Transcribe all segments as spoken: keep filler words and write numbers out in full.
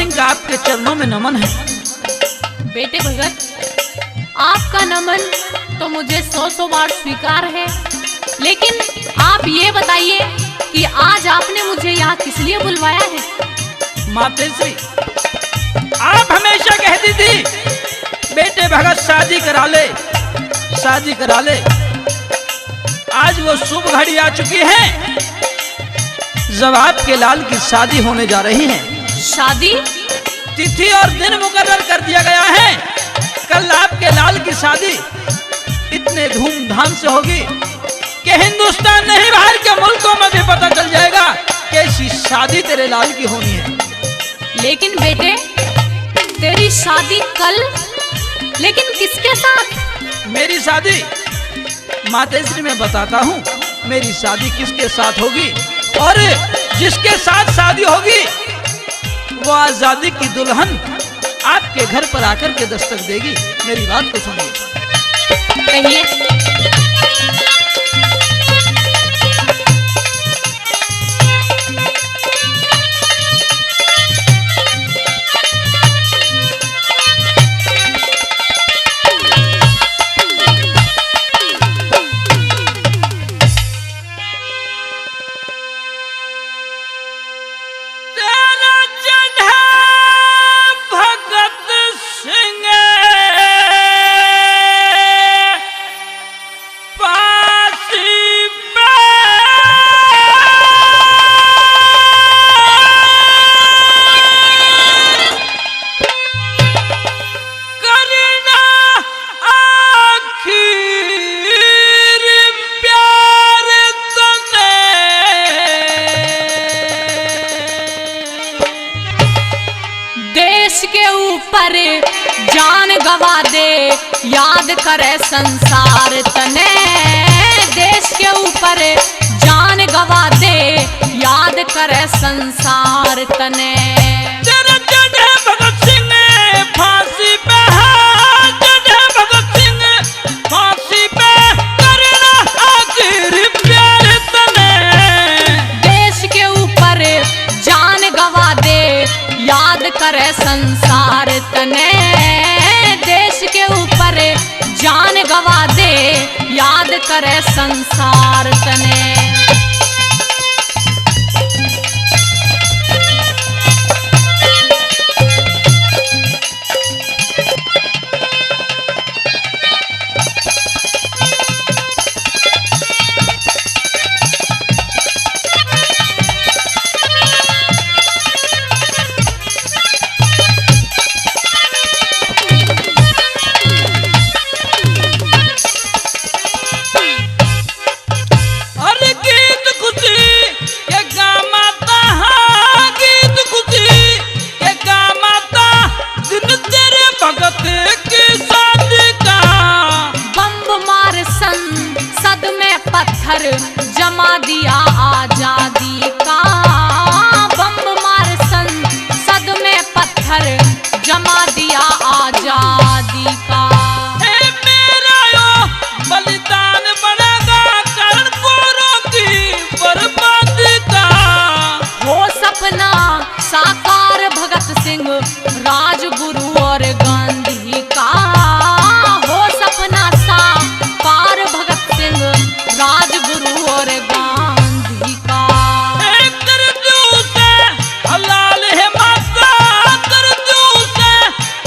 सिंह का आपके चरणों में नमन है। बेटे भगत, आपका नमन तो मुझे सौ सौ बार स्वीकार है, लेकिन आप ये बताइए कि आज आपने मुझे यहाँ किस लिए बुलवाया है? मातेश्री, आप हमेशा कहती थी, "बेटे भगत, शादी करा ले, शादी करा ले।" आज वो शुभ घड़ी आ चुकी है, जब आपके लाल की शादी होने जा रही है। शादी? तिथि और दिन मुकर्रर कर दिया गया है। कल आपके लाल की शादी इतने धूमधाम से होगी कि हिंदुस्तान नहीं, बाहर के मुल्कों में भी पता चल जाएगा कि ऐसी शादी तेरे लाल की होनी है। लेकिन बेटे, तेरी शादी कल, लेकिन किसके साथ? मेरी शादी, मातेश्री, मैं बताता हूँ, मेरी शादी किसके साथ होगी और जिसके साथ शादी होगी, वो आजादी की दुल्हन आपके घर पर आकर के दस्तक देगी। मेरी बात को सुनिए। कहिए। तेरा चढ़ा भगत सिंह फांसी पे। करना आखिर प्यार तने। देश के ऊपर जान गवा दे, याद करे संसार तने। देश के ऊपर जान गवा दे, याद करे संसार तने। तेरा चढ़े भगत सिंह फांसी पे है, चढ़े भगत सिंह फांसी पे, करना आखिर प्यार तने। देश के ऊपर जान गवा दे, याद करे संसार तने। देश के ऊपर जान गवा दे, याद करे संसार तने। अरे गीत खुशी के गा माता, हाँ, गीत खुशी के गा माता, दिन तेरे भगत की शादी का। बम मार संसद में पत्थर जमा दिया आजादी का। बम मार संसद में पत्थर जमा दिया आजादी का। ए मेरा यो बलिदान बनेगा कर्ण कुरुओं की बर्बादी का। हो सपना साकार भगत सिंह, राजगुरु और गांधी का। हो सपना साकार भगत सिंह, राजगुरु और गांधी का। ए कर दो से हलाल है माता, कर दो से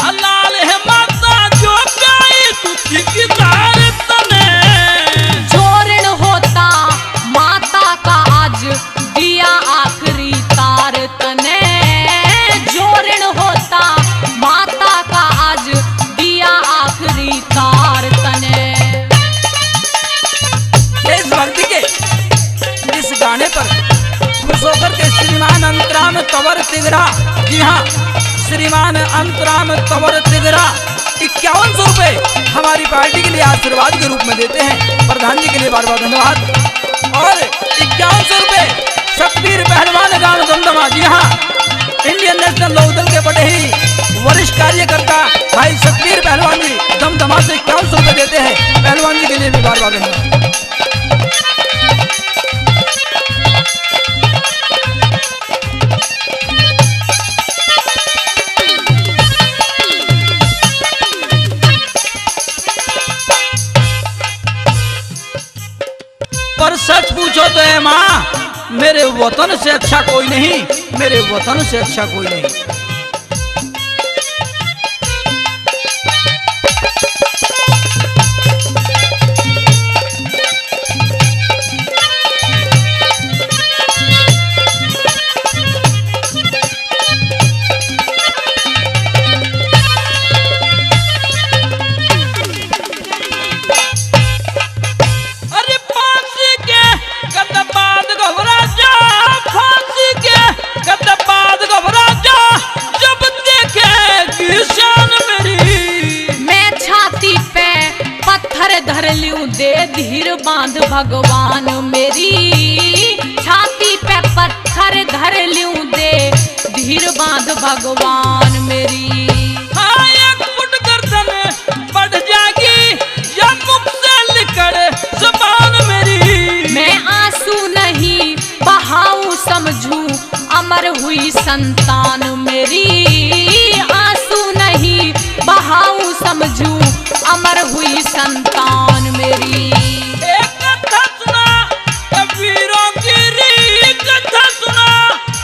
हलाल है माता, जो प्याई तू ठेकेदार तने। जो ऋण होता माता का, आज दिया आखिरी तार तने। जो ऋण होता माता का, आज दिया आखिरी तार तने। देशभक्ति के इस गाने पर खुश होकर के श्रीमान अंतराम तंवर तिगरा, जी हाँ, श्रीमान अंतराम तंवर तिगरा इक्यावन सौ रुपए हमारी पार्टी के लिए आशीर्वाद के रूप में देते हैं। प्रधान जी के लिए बार बार धन्यवाद। और इक्यावन सौ रुपए सतबीर पहलवान गांव दमदमा, जी हाँ, इंडियन नेशनल लोकदल के बड़े ही वरिष्ठ कार्यकर्ता भाई सतबीर पहलवान जी दमदमा से इक्यावन सौ रुपए देते हैं। पहलवान जी के लिए भी बार बार धन्यवाद। सोचो तो ए माँ, मेरे वतन से अच्छा कोई नहीं, मेरे वतन से अच्छा कोई नहीं। अरे फांसी के कद बाद घबरा जा, फांसी के कद बाद घबरा जा, जब देखेगी शान मेरी। मैं छाती पे पत्थर धर लूं दे धीर बांध भगवान मेरी, छाती पे पत्थर धर लूं दे धीर बांध भगवान मेरी। हाँ, एक फुट गर्दन बढ़ जाएगी या मुख से निकल जबान मेरी। मैं आंसू नहीं बहाऊं समझूं अमर हुई संतान मेरी, आंसू नहीं बहाऊं समझूं अमर हुई संतान मेरी। एक कथा सुना ए वीरों की री, कथा सुना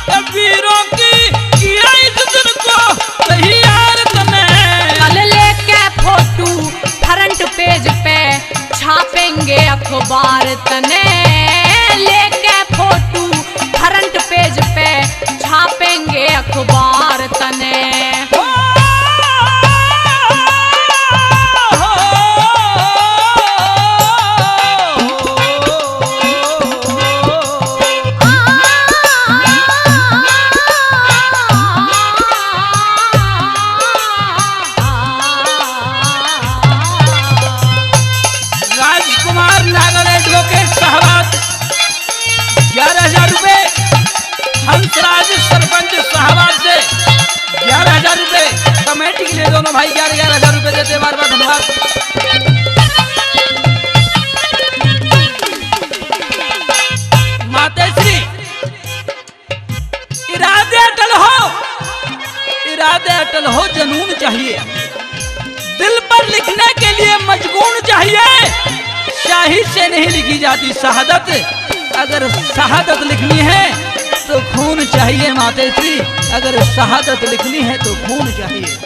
ए वीरों की, किया इस दिन को तैयार तने। कल लेके फोटो फ्रंट पेज पे छापेंगे अखबार तने, लेके फोटो फ्रंट पेज पे छापेंगे अखबार तने। राजकुमार नागर एडवोकेट शाहबाद, ग्यारह हजार रुपए। हंसराज सरपंच शाहबाद से ग्यारह हजार रुपए। कमेटी के लिए दोनों भाई ग्यारह ग्यारह हजार रुपए देते हैं, बार बार धन्यवाद। मातेश्री, इरादे अटल हो, इरादे अटल हो, जुनून चाहिए। दिल पर लिखने के लिए मजगून चाहिए। शाहिद से नहीं लिखी जाती शहादत, अगर शहादत लिखनी है तो खून चाहिए मातेश्री, अगर शहादत लिखनी है तो खून चाहिए।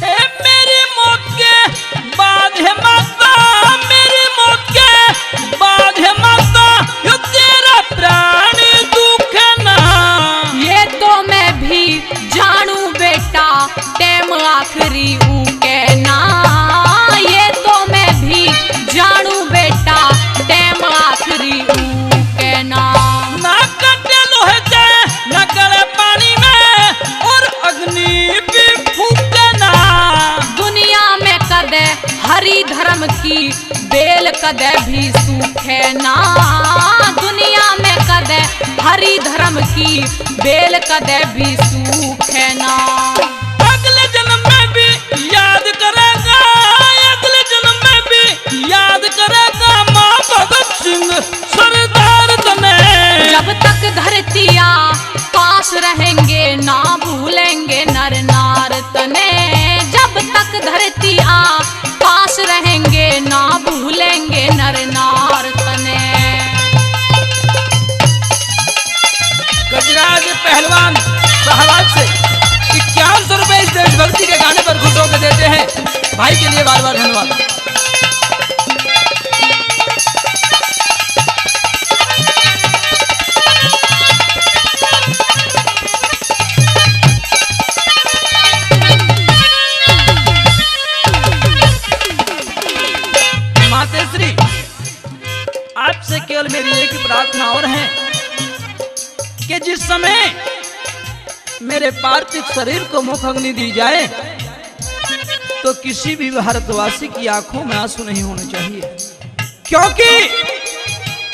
ए मेरी मौत के बाद है माता, मेरी मौत के बाद है माता, यो तेरा प्राण दुख ना। ये तो मैं भी जानू बेटा, टाइम आखिरी ऊ कहना। ये तो मैं भी जानू बेटा, टाइम आखिरी ऊ कहना। ना कटे लोहे से, ना गले पानी में, और अग्नि भी फूके ना। दुनिया में कदे हरी धर्म की बेल कदे भी सूखे ना। दुनिया में कदे हरी धर्म की बेल कदे भी सूखे ना। अगले जन्म में भी याद करेगा, अगले जन्म में भी याद करेगा माँ भगत सिंह सरदार तने। जब तक धरती आ पास रहेंगे, ना भूलेंगे नर नार तने। जब तक धरती आ पास रहेंगे, ना भूलेंगे नर नार तने। गजराज पहलवान शाहबाद से इक्यावन सौ रुपए इस देशभक्ति के गाने पर खुश होकर देते हैं। भाई के लिए बार बार धन्यवाद। मातेश्री, आपसे केवल मेरी एक प्रार्थना और है कि जिस समय मेरे पार्थिव शरीर को मुख अग्नि दी जाए, तो किसी भी भारतवासी की आंखों में आंसू नहीं होने चाहिए, क्योंकि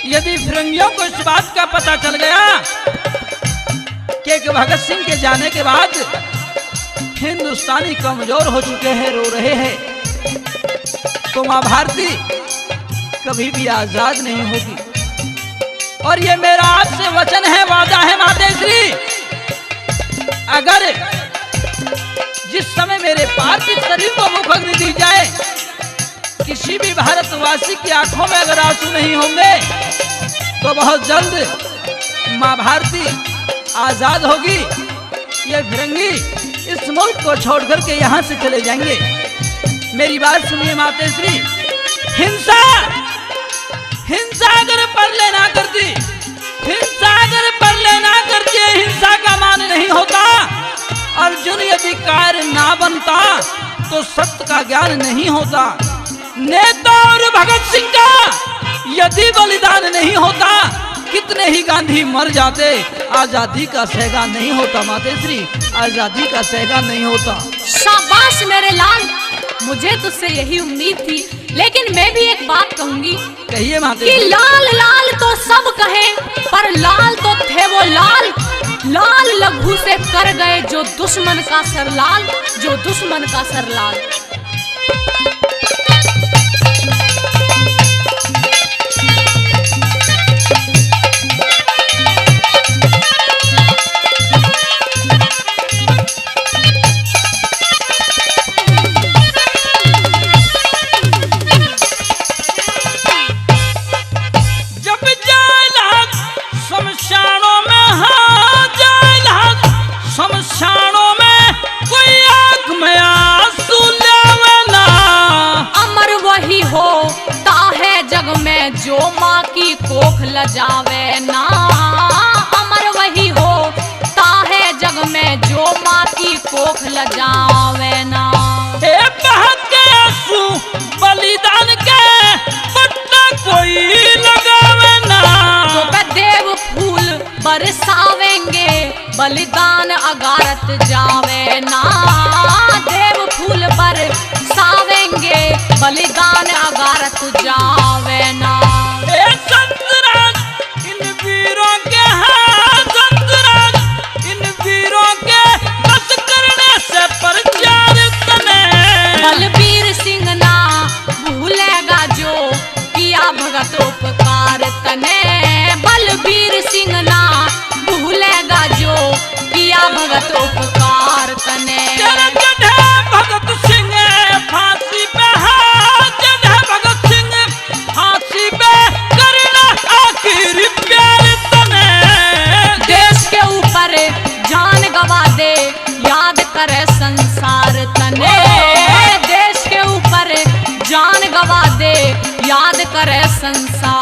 यदि फिरंगियों को इस बात का पता चल गया कि एक भगत सिंह के जाने के बाद हिंदुस्तानी कमजोर हो चुके हैं, रो रहे हैं, तो माँ भारती कभी भी आजाद नहीं होगी। और ये मेरा आपसे वचन है, वादा है मातेश्री, अगर जिस समय मेरे पार्थिव शरीर को मुखाग्नि दी जाए, किसी भी भारतवासी की आंखों में अगर आंसू नहीं होंगे, तो बहुत जल्द माँ भारती आजाद होगी। ये फिरंगी इस मुल्क को छोड़ करके यहाँ से चले जाएंगे। मेरी बात सुनिए मातेश्री, हिंसा, हिंसा अगर परले ना करती, हिंसा अगर परले ना करती, हिंसा का मान नहीं होता। अर्जुन यदि कायर ना बनता, तो सत्य का ज्ञान नहीं होता। नेता और भगत सिंह का यदि बलिदान नहीं होता, कितने ही गांधी मर जाते, आजादी का सैगा नहीं होता मातेश्री, आजादी का सैगा नहीं होता। शाबाश मेरे लाल, मुझे तुझसे यही उम्मीद थी। लेकिन मैं भी एक बात कहूंगी कहिए माँ कि लाल लाल तो सब कहे, पर लाल तो थे वो लाल, लाल लहू से कर गए जो दुश्मन का सर लाल, जो दुश्मन का सर लाल। जब जायला शमशानों में, हाँ, जायला शमशानों में कोई आंख में आंसू लावे ना। अमर वही होता है जग में जो माँ की कोख लजावे ना। अमर वही होता है जग में जो माँ की कोख लजावे ना। ए बहा के आंसू बलिदान के पट्टा कोई लगावे ना। तो पे देव फूल बरसावेंगे, बलिदान अगारत जावे ना। देव फूल बरसावेंगे, बलिदान अगारत जावे ना। ए संतराज इन वीरों के, हाँ संतराज इन वीरों के बस करने से प्रचार तने। बलबीर सिंह ना भूलेगा जो किया भगत उपकार तने। बलबीर सिंह ना भूलेगा जो किया भगत उपकार तने। तेरा चढ़े भगत सिंह फांसी पे, हाँ चढ़े भगत सिंह फांसी पे, करना आखिरी प्यार तने। देश के ऊपर जान गवा दे, याद करे संसार तने। देश के ऊपर जान गवा दे, याद करे संसार।